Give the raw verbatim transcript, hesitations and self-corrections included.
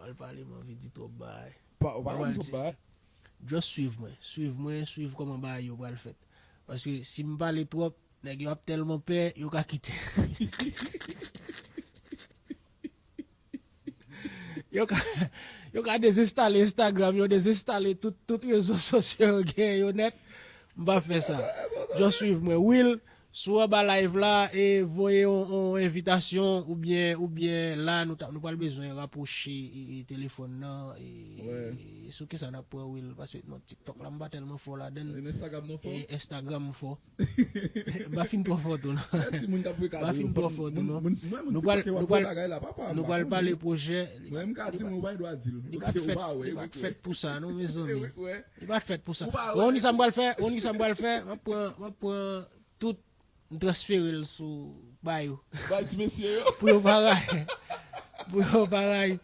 Al pale, m anvi di twòp bagay. Pa, ou pa ka di twòp bagay. Just swiv mwen. Swiv mwen, swiv kòman bagay yo pral fèt. Paske si m pale twòp, nèg yo ap tèlman pè, yo ka kite. Yo ka, yo ka dezenstale Instagram, yo dezenstale tout, tout rezo sosyo yo gen yo nèt. M pa fè sa. Just swiv mwen. Will, si w anba live la, e voye yon, yon envitasyon oubyen, oubyen la, nou, ta, nou pral bezwen rapwoche e, e telefòn nan. E, e sou kisa n ap pran Will? Paske non, TikTok la, m pa tèlman fò ladan l. E Instagram nan fò? E Instagram m fò. M pa fin twò fò tou, non. M pa fin twò fò tou, non. Nou pral, nou pral, nou pral pale pwojè. Mwen, m ka di mwen, ou pa gen dwa di l. Li pa t fèt, li pa t fèt pou sa, non, mezanmi. Li pa t fèt pou sa. Ou konn ki sa m pral fè? Ou konn ki sa m pral fè? M ap pran, m ap pran tout, m transfere l sou ba yo. Ba ti mesye yo. Pou yo pa rayi. Pou yo pa rayi.